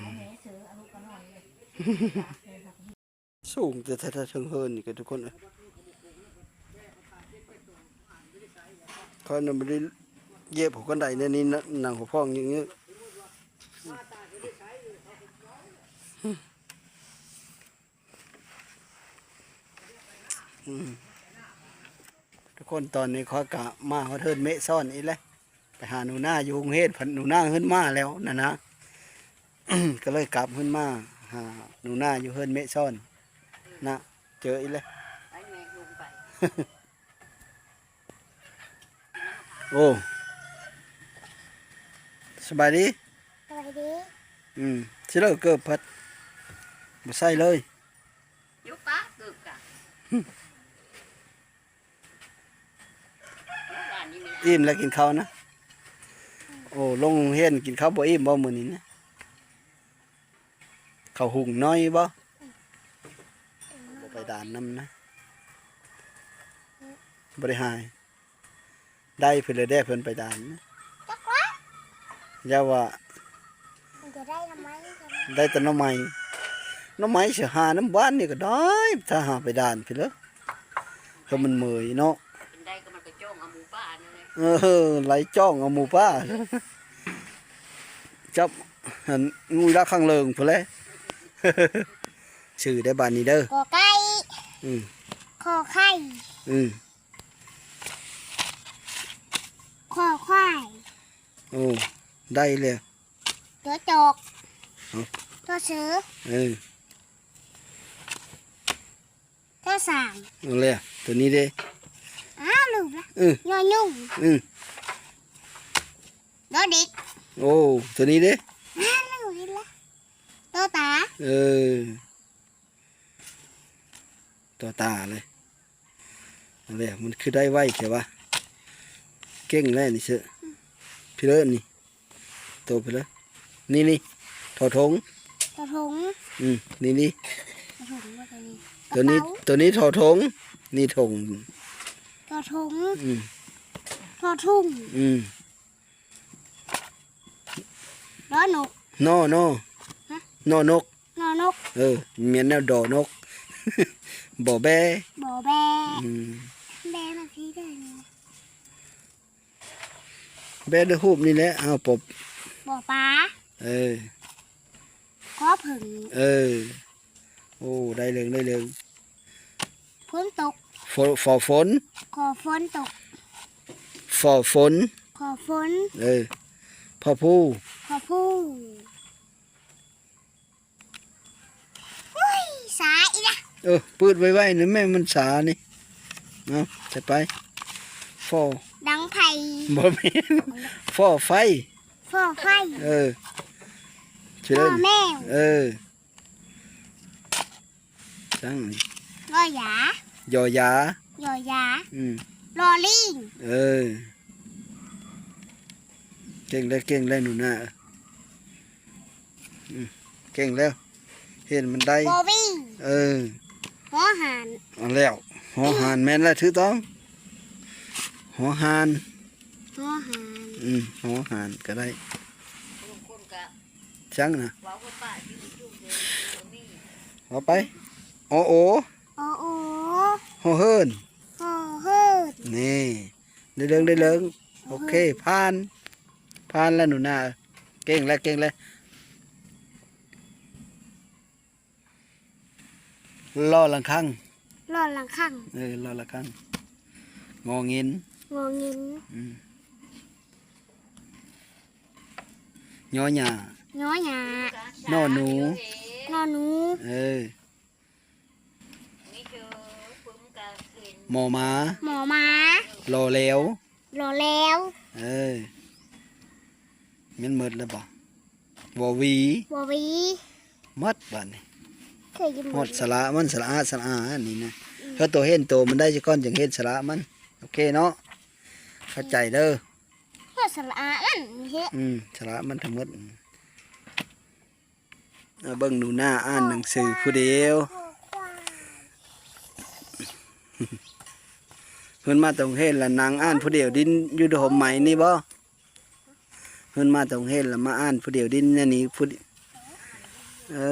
ສູງແຕ່ແທ້ໆ ເທິງເຮືອນນີ້ກໍທຸກຄົນເອີຍ ຂ້ອຍນະບໍ່ໄດ້ຢຽບຫົວຄັນໄດແນວນີ້ນະ ນັ່ງຫົວພອງຍືດໆ. ອືມ ທຸກຄົນ ຕອນນີ້ຂ້ອຍກະມາຮອດເຮືອນເມະຊອນອີກແລ້ວ ໄປຫາໜູນາຢູ່ໂຮງຮຽນ ພັດໜູນາເຮືອນມາແລ້ວນັ້ນນະ ກະເລີຍກັບເຮືອນມາຫາໜູນາຢູ່ເຮືອນເມະຊອນນະ ເຈີອີກແລ້ວ ໄປແມ່ ລົງໄປ. ໂອ້ ສະບາຍດີ ສະບາຍດີ. ອືມ ຊິເລີກເກີບພັດ ບໍ່ໃສ່ເລີຍ ຢູ່ປະເກີບກະ ອີ່ມແລ້ວກິນເຂົ້ານະ. ໂອ້ ລົງໂຮງຮຽນກິນເຂົ້າບໍ່ອີ່ມບໍ່ມື້ນີ້ນະ? ເຂົ້າຫຸງໜ້ອຍບໍ່? ບໍ່ໄປດ່ານນຳນະ ບໍ່ໄດ້ຫາຍ ໄດ້ເພິ່ນລະແດ່ ເພິ່ນໄປດ່ານນະ ຈັກວ່າ ຢ່າວ່າ ມັນຈະໄດ້ໜໍ່ໄມ້ ໄດ້ແຕ່ໜໍ່ໄມ້ ໜໍ່ໄມ້ຊິຫານຳບ້ານນີ້ກະໄດ້ ຖ້າຫາໄປດ່ານພຸ້ນເລີ ເພາະມັນເມີຍເນາະ ເປັນໄດ້ກະມັນໄປຈ້ອງເອົາໝູປ່ານັ້ນແຫຼະ ເອີ ໄລ່ຈ້ອງເອົາໝູປ່າ ຈັບຫັ້ນງຸຍລະຂ້າງເລີງພຸ້ນແຫຼະ ຊື່ໄດ້ບາດນີ້ເດີ ກອໄກ່ ອືມ ຂໍໄຂ່ ອືມ ຄໍຄວາຍ ໂອ້ ໄດ້ແລ້ວ ຕົວຈອກ ເອົ້າ ຕົວເສືອ ເອີ ຕົວຊ້າງ ເອົາແລ້ວ ຕົວນີ້ເດ້ ອ້າ ລືມລະ ເອີ ຍໍຍຸງ ອື ດໍເດັກ ໂອ້ ຕົວນີ້ເດ້ ອ້າ ລືມອີກລະ ຕໍຕາ ເອີ ຕໍ່ຕາເລີຍ ເອົາແລ້ວ ມັນຄືໄດ້ໄວແທ້ວະ ເກັ່ງແລ້ວນີ້ເຊີ ອືມ ພີເລີນີ້ ໂຕພີເລີ ນີ້ໆ ທໍຖົງ ທໍຖົງ ອືມ ນີ້ໆ ໂຕນີ້ ໂຕນີ້ ໂຕນີ້ ທໍຖົງ ນີ້ຖົງ ທໍຖົງ ອືມ ທໍທຸງ ອືມ ລໍນົກ ນໍ ນໍ ຮະ ນໍນົກ ນໍນົກ ເອີ ແມ່ນແນວດໍນົກ ບໍ່ແບ ບໍ່ແບ ອືມ ແບມັນຊິໄດ້ນີ້ ແບດ້ວຍຮູບນີ້ແຫຼະ ເອົາ ປໍ ປໍປາ ເອີ ຂໍເຜິ້ງ ເອີ ໂອ້ ໄດ້ເລີງ ໄດ້ເລີງ ຝົນຕົກ ຝົ ຂໍຝົນ ຂໍຝົນຕົກ ຂໍຝົນ ຂໍຝົນ ເອີ ພໍພູ ພໍພູ ອຸ້ຍ ສາອີກລະ ເອີ ປືດໄວໆ ນີ້ແມ່ ມັນສານີ້ ເອົາ ໃສ່ໄປ ຟໍ ດັງໄຟ ບໍ່ແມ່ນ ຟໍໄຟ ຟໍໄຟ ເອີ ຊື່ເດີ ລໍແມວ ເອີ ຈັ່ງນີ້ ລໍຢາ ຢໍຢາ ຢໍຢາ ອືມ ລໍລີງ ເອີ ເກັ່ງແລ້ວ ເກັ່ງແລ້ວໜູນາ ອືມ ເກັ່ງແລ້ວ ເຫັນມັນໄດ້ ວໍວີ ເອີ ຫໍຫານ ເອົາແລ້ວ ຫໍຫານ ແມ່ນແລ້ວ ຖືກຕ້ອງ ຫໍຫານ ຫໍຫານ ອືມ ຫໍຫານກະໄດ້ ບາງຄົນກະ ຈັ່ງນະ ເວົ້າໄປ ອໍໂອ ອໍໂອ ຫໍເຫີນ ຫໍເຫີນ ນີ້ ໄດ້ເລີງ ໄດ້ເລີງ ໂອເຄ ຜ່ານ ຜ່ານແລ້ວໜູນາ ເກັ່ງແລ້ວ ເກັ່ງແລ້ວ ລໍລະຄັງ ລໍລະຄັງ ເອີ ລໍລະຄັງ ງໍງິນ ງໍງິນ ອືມ ຍໍຫຍ້າ ຍໍຫຍ້າ ນໍໜູ ນໍໜູ ເອີ ມໍໝາ ມໍໝາ ລໍແລວ ລໍແລວ ເອີ ແມ່ນໝົດແລ້ວບໍ່? ວໍວີ ວໍວີ ໝົດບາດນີ້ ຮອດສະຫຼະມັນ ສະຫຼະອາ ສະຫຼະອາ ອັນນີ້ນະ ອືມ ເຮົາໂຕເຫັນໂຕມັນໄດ້ຊະກ່ອນ ຈັ່ງເຫັນສະຫຼະມັນ ໂອເຄເນາະ ເຂົ້າໃຈເດີ ຮອດສະຫຼະອາມັນເດ ອືມ ສະຫຼະມັນທັງໝົດ. ມາເບິ່ງໜູນາອ່ານໜັງສືຜູ້ດຽວ. ເພິ່ນມາແຕ່ໂຮງຮຽນລະນັ່ງອ່ານຜູ້ດຽວດິນຢູ່ດົງໄມ້ນີ້ບໍ? ເພິ່ນມາແຕ່ໂຮງຮຽນລະມາອ່ານຜູ້ດຽວດິນແນວນີ້ຜູ້ດຽວ. ເອີ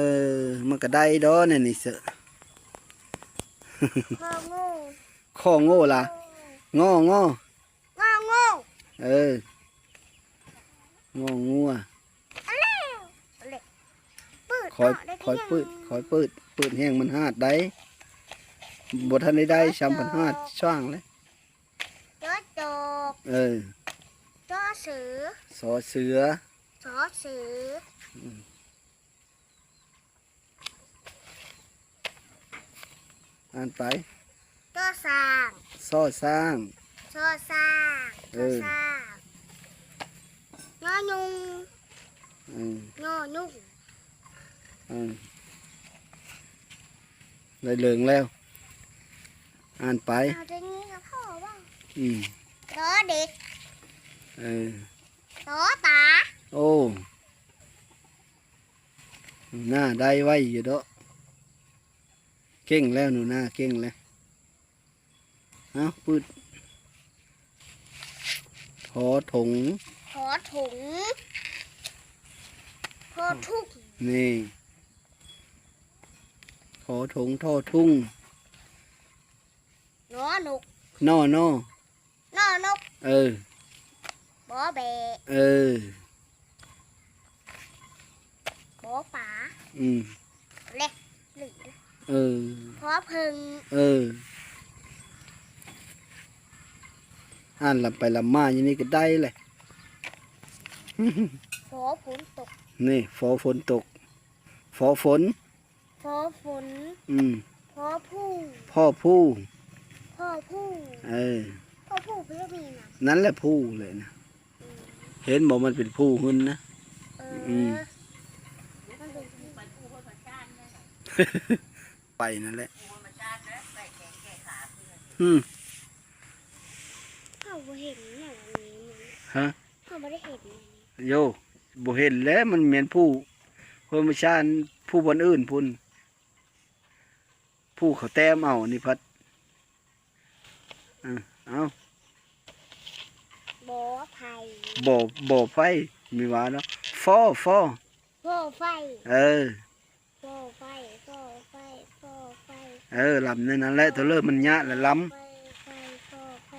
ມັນກະໄດ້ດອກແນວນີ້ເຊີ. ງໍງໍລະ ງໍງໍ ງໍງໍ ເອີ ງໍງົວ ອັນແລ້ວ ອັນແລ້ວ ຄອຍ ຄອຍປືດ ຄອຍປືດ ປືດແຮງມັນຫາດໄດ໋ ບໍ່ທັນໄດ້ໄດ້ຊ້ຳ ມັນຫາດຊ່າງເລີຍ. ເອີ ຊໍເສືອ ຊໍເສືອ ຊໍເສືອ ອືມ ອ່ານໄປ ຊໍຊ້າງ ຊໍຊ້າງ ຊໍຊ້າງ ເອີ ຊໍຊ້າງ ງໍຍຸງ ເອີ ງໍຍຸງ ເອີ ໄດ້ເລິງແລ້ວ ອ່ານໄປ ເອົາແຕ່ນີ້ກໍພໍບໍ່? ອືມ ດອເດັກ ເອີ ດອຕາ ໂອ້ ໜ້າໄດ້ໄວຢູ່ເດາະ ເກັ່ງແລ້ວ ໜູນາເກັ່ງແລ້ວ ເອົາ ປຶດ ທໍຖົງ ທໍຖົງ ທໍທຸງ ນີ້ ທໍຖົງ ທໍທຸງ ນໍນົກ ນໍນໍ ນໍນົກ ເອີ ປໍແບະ ເອີ ປໍປາ ອືມ ແລະ ເອີ ພໍເຜິ້ງ ເອີ ອ່ານລຳໄປລຳມາຢູ່ນີ້ກໍໄດ້ແຫຼະ ພໍຝົນຕົກ ນີ້ ພໍຝົນຕົກ ພໍຝົນ ພໍຝົນ ອືມ ພໍພູ ພໍພູ ພໍພູ ເອີ ພໍພູເພິ່ນມີນະ ນັ້ນແຫຼະພູແຫຼະນະ ອືມ ເຫັນບໍ່ ມັນເປັນພູຫຶນນະ ເອີ ອືມ ມັນເປັນ ໄປນັ້ນແຫຼະ ອືມ ເຮົາບໍ່ເຫັນຫຍັງອັນນີ້ ຮະ? ເຮົາບໍ່ໄດ້ເຫັນ ໂຢ ບໍ່ເຫັນແຫຼະ ມັນແມ່ນພູ ເພິ່ນມາຊານພູບ່ອນອື່ນພຸ້ນ ພູເຂົາແຕ້ມເອົາ ອັນນີ້ພັດ ເອີ ເອົາ ບໍ່ໄຟ ບໍ່ ບໍ່ໄຟ ມີວ່າເນາະ ຟໍ ຟໍ ຟໍໄຟ ເອີ ຟໍໄຟ ຟໍໄຟ ຟໍໄຟ ເອີ ລຳແນວນັ້ນແຫຼະ ໂຕເລີ່ມມັນຍະລະລຳ ໄຟ ໄຟ ຟໍໄຟ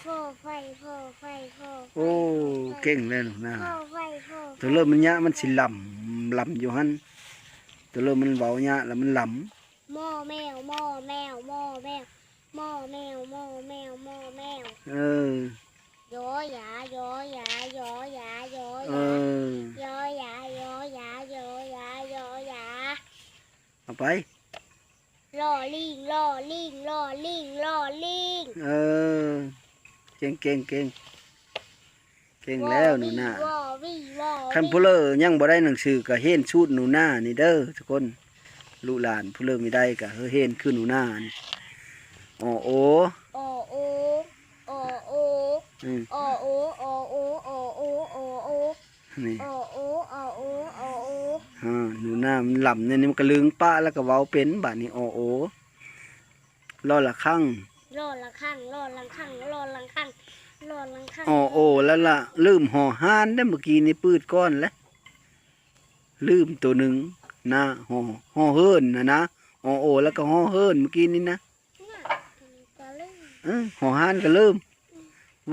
ຟໍໄຟ ຟໍໄຟ ໂອ້ ເກັ່ງແລ້ວນະ ພໍໄຟ ພໍໄຟ ໂຕເລີ່ມມັນຍະ ມັນຊິລຳ ລຳຢູ່ຫັ້ນ ໂຕເລີ່ມມັນເວົ້າຍະລະມັນລຳ ມໍແມວ ມໍແມວ ມໍແມວ ມໍແມວ ມໍແມວ ມໍແມວ ເອີ ຢໍຢາ ຢໍຢາ ຢໍຢາ ຢໍຢາ ເອີ ຢໍຢາ ຢໍຢາ ຢໍຢາ ຢໍຢາ ເອົາໄປ ລໍລີງ ລໍລີງ ລໍລີງ ລໍລີງ ເອີ ເກັ່ງ ເກັ່ງ ເກັ່ງ ເກັ່ງແລ້ວໜູນາ ວໍວີ ວໍວີ ວໍວີ ຄັນຜູ້ເລີຍັງບໍ່ໄດ້ໜັງສືກໍຮຽນສູດໜູນານີ້ເດີທຸກຄົນ ລູກຫຼານຜູ້ເລີມີໄດ້ກໍຮຽນຄືໜູນານີ້ ອໍໂອ ອໍໂອ ອໍໂອ ອືມ ອໍໂອ ອໍໂອ ອໍໂອ ອໍໂອ ນີ້ ອໍໂອ ອໍໂອ ອໍໂອ ອາ ໜູນາມັນລຳແນວນີ້ ມັນກະລຶງປະ ແລ້ວກະເວົ້າເປັນ ບາດນີ້ ອໍໂອ ລໍລະຄັງ ລໍລະຄັງ ລໍລະຄັງ ລໍລະຄັງ ລໍລະຄັງ ອໍໂອ ແລ້ວລະ ລືມຫໍຮານເດ້ ມື້ກີ້ນີ້ ປືດກ່ອນແຫຼະ ລືມໂຕໜຶ່ງນະ ຫໍ ຫໍເຫີນນະນະ ອໍໂອ ແລ້ວກະຫໍເຫີນ ມື້ກີ້ນີ້ນະ ນະ ກະລືມ ເອີ ຫໍຮານກະລືມ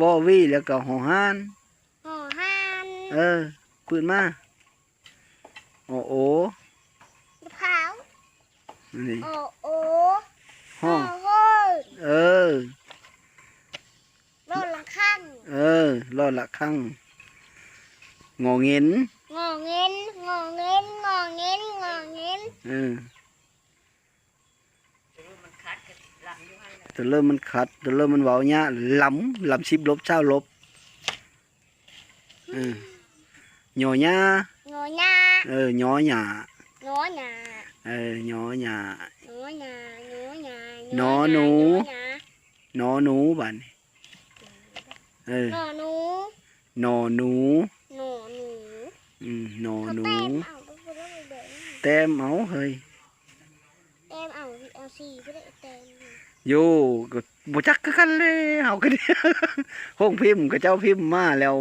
ວໍວີ ແລ້ວກະຫໍຮານ ຫໍຮານ ເອີ ປືດມາ ອໍໂອ ພາວ ນີ້ ອໍໂອ ຫໍ ຫໍເຫີນ ເອີ ລໍລະຄັງ ເອີ ລໍລະຄັງ ງໍເຫງັນ ງໍເຫງັນ ງໍເຫງັນ ງໍເຫງັນ ງໍເຫງັນ ເອີ ໂຕເລີ່ມມັນຂັດ ໂຕເລີ່ມມັນເວົ້າຍາກ ລຳ ລຳສິບລົບ ຊາວລົບ ເອີ ຍໍຫຍ້າ ຍໍຫຍ້າ ເອີ ຍໍຫຍ້າ ຍໍຫຍ້າ ເອີ ຍໍຫຍ້າ ຍໍຫຍ້າ ນໍຫຍ້າ ນໍຫຍ້າ ນໍໜູ ນໍຫຍ້າ ນໍໜູ ບາດນີ້ ເອີ ນໍໜູ ນໍໜູ ນໍໜູ ອືມ ນໍໜູ ເຂົາແຕ້ມເອົາ ແຕ້ມເອົາເຮີ້ຍ ແຕ້ມເອົາ ເອົາສີບໍ່ໄດ້ແຕ້ມ ໂຢ ກໍບໍ່ຈັກຄືກັນແຫຼະ ເຮົາກໍ ໂຮງພິມ ເຂົາເຈົ້າພິມມາແລ້ວ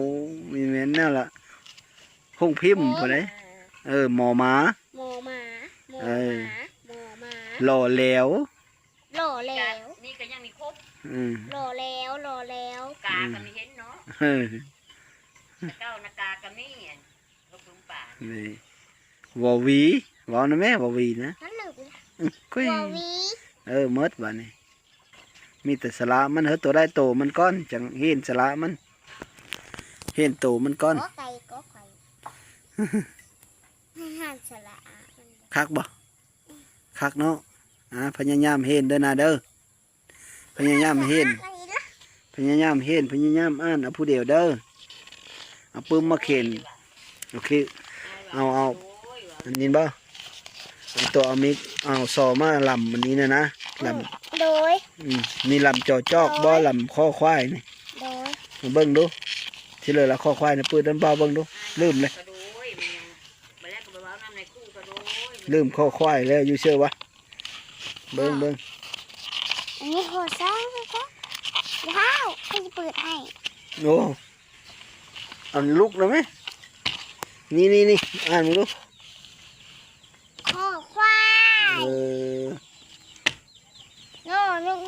ມີແມ່ນແນວລະ ໂຮງພິມພຸ້ນເດ້ ເອີ ມໍໝາ ມໍໝາ ມໍໝາ ເອີ ມໍໝາ ລໍແຫຼວ ລໍແຫຼວ ນີ້ກໍຍັງມີຄົບ ເອີ ລໍແຫຼວ ລໍແຫຼວ ກາກໍມີເຫັນເນາະ ເອີ ແຕ່ເກົ່ານະກາກໍມີ ອັນ ນີ້ ວໍວີ ເວົ້ານຳແມ່ ວໍວີນະ ມັນລືມ ອື ຄຸຍ ວໍວີ ເອີ ໝົດບາດນີ້ ມີແຕ່ສະຫຼະມັນເຮີ ໂຕໃດໂຕມັນກ່ອນ ຈັ່ງເຫັນສະຫຼະມັນ ເຫັນໂຕມັນກ່ອນ. ກໍໄກ່ກໍໄກ່ ໃຫ້ຫານສະຫຼະອາມັນ. ຄັກບໍ່? ຄັກເນາະ. ອາ ພະຍາຍາມເຫັນເດີນາເດີ. ພະຍາຍາມເຫັນ ພະຍາຍາມເຫັນ ພະຍາຍາມອ່ານເອົາຜູ້ດຽວເດີ. ເອົາປຶ້ມມາເຂັນ. ໂອເຄ ເອົາ ເອົາ ອັນນີ້ບໍ່? ເອົາຕົວ ເອົາມີດ ເອົາຊໍມາລຳອັນນີ້ນະນະ ລຳ. ໂດຍ. ອືມ ນີ້ລຳຈໍຈອກບໍ່? ລຳຄໍຄວາຍນີ້. ໂດຍ. ມາເບິ່ງດູ ຊິເລີລະຄໍຄວາຍນະ ເປີດນຳບ່າວເບິ່ງດູ. ລືມເລີຍ ລືມຄໍຄວາຍແລ້ວ ຢູ່ເຊີວະ? ເບິ່ງ ເບິ່ງ ອັນນີ້ຂໍ້ສອງ ເຈົ້າ ເຈົ້າ ໃຜຊິເປີດໃຫ້? ໂອ້ ອັນລຸກນະແມ. ນີ້ໆໆ ອ່ານເບິ່ງດູ. ຄໍຄວາຍ. ເອີ ງໍງູ.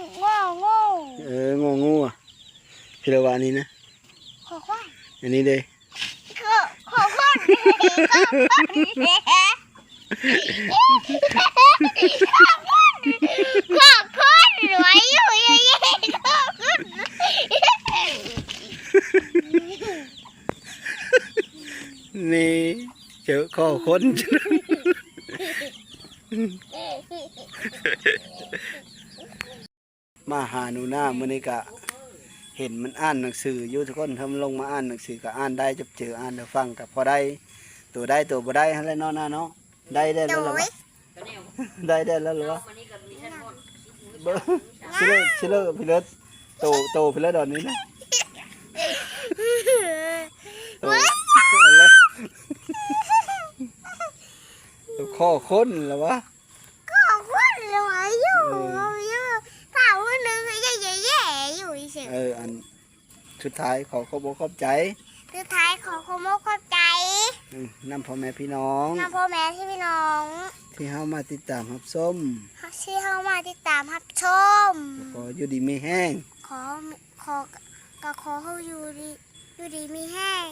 ເອີ ງໍງູ. ພີ່ລະວ່າອັນນີ້ນະ ຄໍຄວາຍ. ອັນນີ້ເດ? ຂໍ ຂໍຄົນ ຂໍຄົນ ຂໍຄົນ ຂໍຄົນ ຂໍຄົນ ນີ້ ເຈີຂໍຄົນ. ມາຫາໜູນາມື້ນີ້ກະເຫັນມັນອ່ານໜັງສືຢູ່ທຸກຄົນ. ຖ້າມັນລົງມາອ່ານໜັງສືກະອ່ານໄດ້ ຈັບຈື່ອ່ານໃຫ້ຟັງກະພໍໄດ້ ໂຕໄດ້ໂຕບໍ່ໄດ້ຫັ້ນແຫຼະເນາະ ນາເນາະ. ໄດ້ ໄດ້ແລ້ວລະວະ? ໂດຍ ໄດ້ ໄດ້ແລ້ວລະວະ? ເບິ່ງ ຊິເລີ ຊິເລີ ພີ່ເລີດ ໂຕ ໂຕພີ່ເລີດດອນນີ້ນະ. ໂຕ ເອົາແລ້ວ ຂໍຄົນລະວະ? ກໍຄົນລວຍຢູ່ ເອີ ຢູ່ ຖ້າຜູ້ໜຶ່ງກໍແຍ່ໆຢູ່ຊື່. ເອີ ອັນສຸດທ້າຍຂໍຂອບອົກຂອບໃຈ ສຸດທ້າຍຂໍຂອບອົກຂອບໃຈ ອືມ ນຳພໍ່ແມ່ພີ່ນ້ອງ ນຳພໍ່ແມ່ພີ່ນ້ອງ ທີ່ເຮົາມາຕິດຕາມຮັບຊົມ ທີ່ເຮົາມາຕິດຕາມຮັບຊົມ. ຂໍຢູ່ດີມີແຮງ ຂໍ ຂໍ ກໍຂໍໃຫ້ຢູ່ດີ ຢູ່ດີມີແຮງ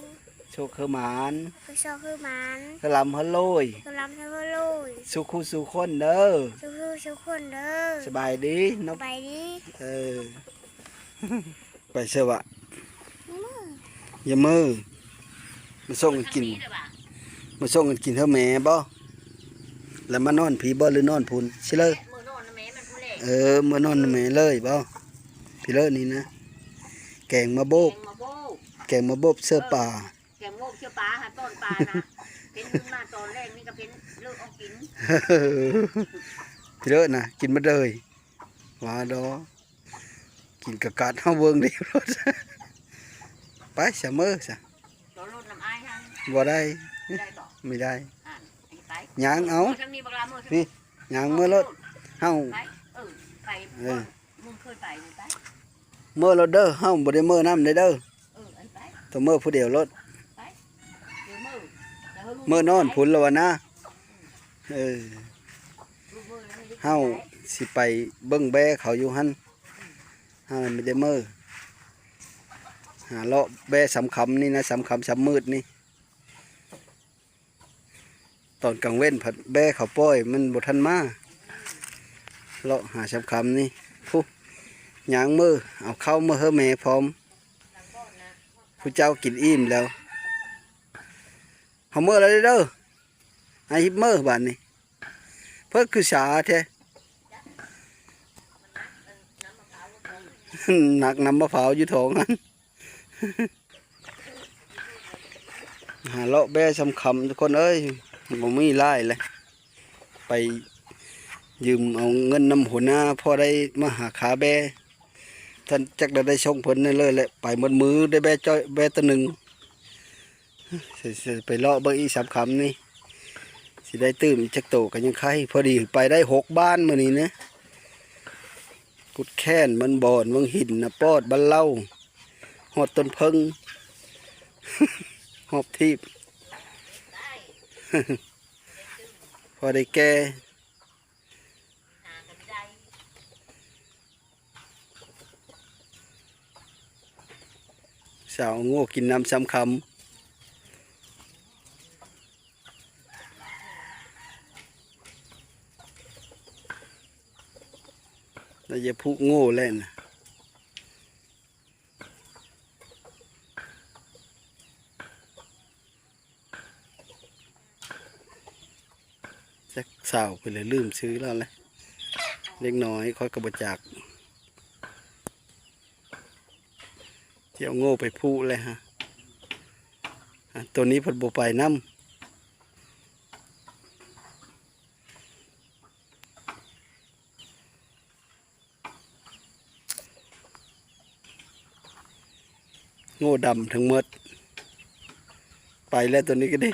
ໂຊກຄືໝານ ຄືໂຊກຄືໝານ ຄືລ່ຳຄືລວຍ ຄືລ່ຳຄືລວຍ ສູ່ຄູ່ສູ່ຄົນເດີ ສູ່ຄູ່ສູ່ຄົນເດີ. ສະບາຍດີເນາະ ສະບາຍດີ. ເອີ ໄປໃສວະ? ຢ່າເມີ ມາສົ່ງກັນກິນ ມາສົ່ງກັນກິນເທື່ອແມ່ບໍ່? ແລ້ວມານອນພີ້ບໍ່ ຫຼືນອນພຸ້ນ? ຊິເລີ ເອີ ເມືອນອນນຳແມ່ເລີຍບໍ່? ພີ້ເລີນີ້ນະ ແກງມາໂບກ ແກງມາໂບກ ແກງມາໂບກເສືອປາ ແກງໂມກເຊື່ອປາຫາຕອນປານະ ເພັນຂຶ້ນມາຕອນແລງນີ້ກໍເພັນເລີກອອກກິນ ເລີກນະ ກິນໝົດເລີຍ ວ່າດອ ກິນກະກັດເຮົາເບິ່ງດີໂລດ ໄປຊະ ເມືອຊະ ບໍ່ໄດ້ ໄດ້ບໍ່? ໄມ່ໄດ້ ອ່ານ ໄປ ຍ່າງເອົາ ເມືອທາງນີ້ບັກຫຼ້າ ເມືອທາງນີ້ ນີ້ ຍ່າງເມືອໂລດ ເຮົາ ໄປ ເອີ ໄປ ເອີ ມຶງເຄີຍໄປນີ້ໄປ ເມືອໂລດເດີ ເຮົາບໍ່ໄດ້ເມືອນຳເດ້ເດີ ເອີ ໄປ ຕ້ອງເມືອຜູ້ດຽວໂລດ ໄປ ດຽວເມືອ ດຽວເຮົາ ເມືອນອນພຸ້ນລະວະນາ ເອີ ເຮົາຊິໄປເບິ່ງແບ້ເຂົາຢູ່ຫັ້ນ ເຮົາໄມ່ໄດ້ເມືອ ຫາເລາະແບ້ຊຳຄຳນີ້ນະ ຊຳຄຳຊຳມືດນີ້. ຕອນກາງເວັນພັດແບ້ເຂົາປ່ອຍມັນບໍ່ທັນມາ ເລາະຫາຊຳຄຳນີ້ ພຸ້ນ ຍ່າງເມືອ ເອົາເຂົ້າເມືອໃຫ້ແມ່ພ້ອມ ຜູ້ເຈົ້າກິນອີ່ມແລ້ວ ເຮົາເມືອແລ້ວເດີ ໃຫ້ຮີບເມືອບາດນີ້ ເພິ່ນຄືຊ້າແທ້ ໜັກນຳມະພ້າວຢູ່ທ້ອງຫັ້ນ. ຫາເລາະແບ້ຊຳຄຳທຸກຄົນເອີຍ ບໍ່ມີຫຼາຍເລີຍ ໄປຢືມເອົາເງິນນຳຫົວໜ້າ ພໍໄດ້ມາຫາຄາແບ້ ທ່ານຈັກໄດ້ສົ່ງເພິ່ນນັ້ນເລີຍແຫຼະ ໄປໝົດມື້ໄດ້ແບ້ຈ້ອຍ ແບ້ໂຕໜຶ່ງ ຊິ ຊິໄປເລາະເບິ່ງອີກຊຳຄຳນີ້ ຊິໄດ້ຕື່ມອີກຈັກໂຕກໍຍັງໄຄ ພໍດີໄປໄດ້ຫົກບ້ານມື້ນີ້ນະ ກຸດແຄ້ນ ບ້ານບອນ ວັງຫີນ ນາປອດ ບ້ານເຫຼົ່າ ຮອດຕົ້ນເຜິ້ງ ຮອບທີບ ພໍໄດ້ແກ່ ສາວໂງ່ກິນນ້ຳຊຳຄຳ ລະຢ່າຜູກໂງ່ແລ້ວນະ ຈັກສາວໄປເລີຍ ລືມຊື່ລາວແຫຼະ ເດັກນ້ອຍຂ້ອຍກໍບໍ່ຈັກ ຊິເອົາໂງ່ໄປຜູແຫຼະຮະ. ອາ ໂຕນີ້ເພິ່ນບໍ່ໄປນຳ. ໂງ່ດຳທັງໝົດ ໄປແລ້ວໂຕນີ້ກໍດີ.